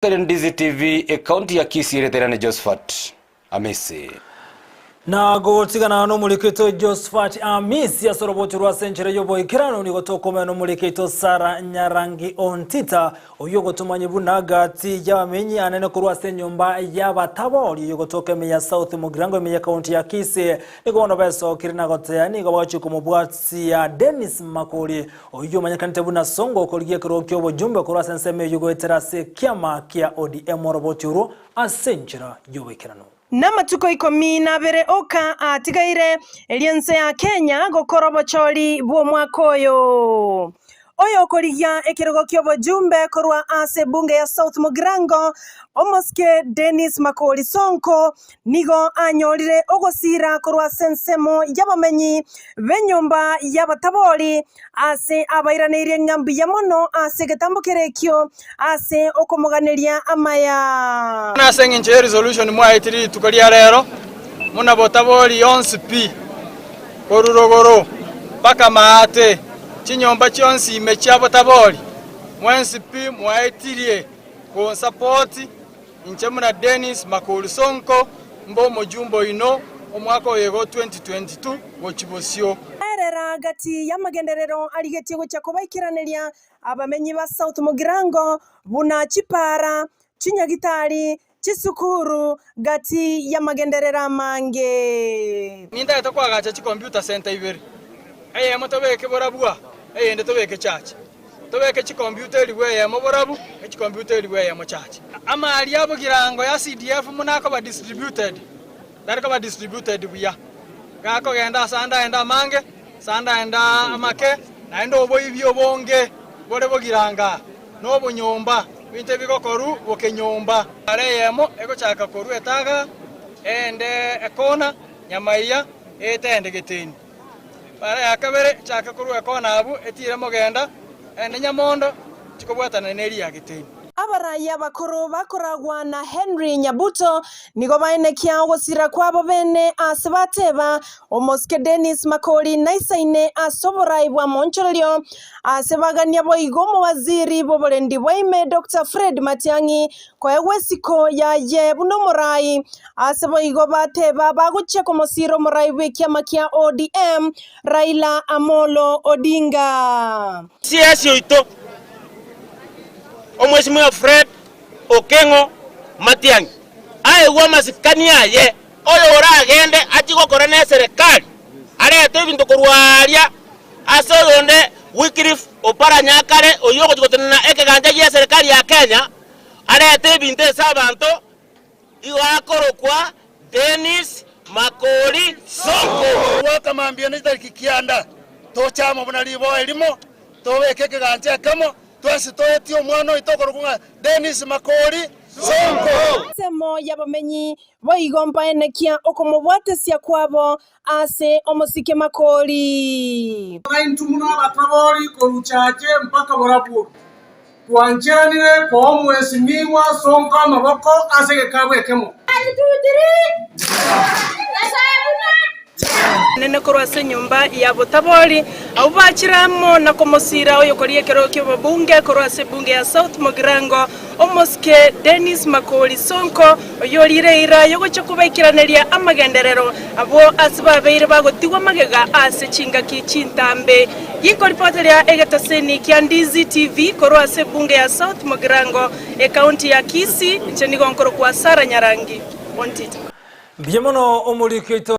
Kare Ndizi TV, ekaunti ya Kisii ereterane Josephat Amisi. Na gotigana nomoriki oito Josephat Amisi ase orobocho rwa ase enchera y'oboikeranu, nigo tokomenya nomoriki oito Sarah Nyarangi Ontita, oyio ogotomanyia buna gati y'abamenyi anene korwa ase enyomba y'abatabori oyio ogotoka ime ya South Mugirango ime y'ekaunti ya Kisii. Nigo bono besokire na gotea nigo bagochia komobwatia Dennis Makori Oyio omanyekanete buna Songo okorigia ekerogo ki'obojumbe korwa ase ensemo eyio goetera ase ekiama kia ODM oroboti orwo ase enchera y'oboikeranu. Namatuko ikomi na abere oka atigaire, erio ense ya Kenya gokora obochori bw'omwaka oyo. Oyokorigia ekerogo ki'obojumbe korwa ase ebunge ya South Mugirango, Omosike Dennis Makori Sonko, Nigo anyorire ogosiira korwa ase ensemo y'abamenyi b'enyomba y'abatabori, ase abairaneirie ng'a mbuya mono ase egetambo kere ekio, ase okomoganeria amaya. Buna ase engencho ye resolution mwaetire rituko ria rero, buna botabori yonsi pi, korwa rogoro mpaka maate, chinyomba chionsi ime chia botabori, mwensi pi mwaetirie gonsupport Inche buna Dennis Makori Sonko mbe omojumbe oino omwaka oyo igo 2022 gochia bosio. Erera gati y'amagenderero arigetie gochia kobaikeraneria abamenyi ba South Mugirango buna chipaara, chinyagitari, chisukuru gati y'amagenderero amange. Nintagete koagacha chicomputer center ibere, eyemo tobeke borabu aa, eyende tobeke chache. Tobeke chikompiuta elifu eyemo borabu, ne chikompiuta elifu eyemo chache. Amari a bogirango ya CDF buna akoba distributed, tari koba distributed buya. Gakogenda ase ande aende amange, ase ande aende amake, naende oboibi obonge bore bogirango aa, na obonyomba, ebinto ebi bigokorwa bokenyomba. Ara eyemo egochaka korwa etaga, eyende ekona, nyamaiya, eete ende geteni. Para ya kabere echake korwa ekona abwo etiire mogenda, ende nyamondo chikobwatana neria ya geteni. Abarai abakoro bakoragwa na Henry Nyabuto nigo baenekia ogosira kwabo bene ase bateba omosike Dennis Makori naisaine ase oborai bwa monchorerio ase bagania boigo omowaziri bw'oborendi bwa ime Doctor Fred Matiang'i koegwa esiko yaye buna omorai Ase boigo bateba bagochia komosiira omorai bw'ekiama kia ODM, Raila Amolo Odinga. CS oito Omwesimwa Fred Okeng'o Matiang'i aegwe amasikani aye, oyo oragende achie gokora neserekari arete ebinto korwa aaria ase oyonde Wycliffe Oparanya akare oyio ogochia gotenena ekegancha gi'eserekari ya Kenya arete ebinto ase abanto Igo akorokwa Dennis Makori Sonko. Goaka mambia ne chitariki kianda, toche amo buna riboa erimo, tobeke ekegancha ekemo, twensi toetie omwana oito okorokwa ng'a Dennis Makori Sonko. Ensemo y'abamenyi boigo mbaenekia okomobwatesia kwabo ase omosike Makori. Intwe buna abatabori korwa chache mpaka borabuo, Twancheranire koa omwesimigwa Sonko amaboko ase egekabu ekemo. Nene korwa ase enyomba ya botabori, abwo bachire amo na komosiira oyokoria ekerogo ki'obobunge korwa ase ebunge ya South Mugirango, omosike Dennis Makori Sonko, oyorire eira y'ogochia kobaikeraneria amagenderero abwo ase babeire bagotigwa magega ase chingaki chintambe. Gikoripoteria egetaseni kia Ndizi TV korwa ase ebunge ya South Mugirango, ekaunti ya Kisii, inche nigo nkorokwa Sarah Nyarangi Ontita. Mbuya mono omoriki oito.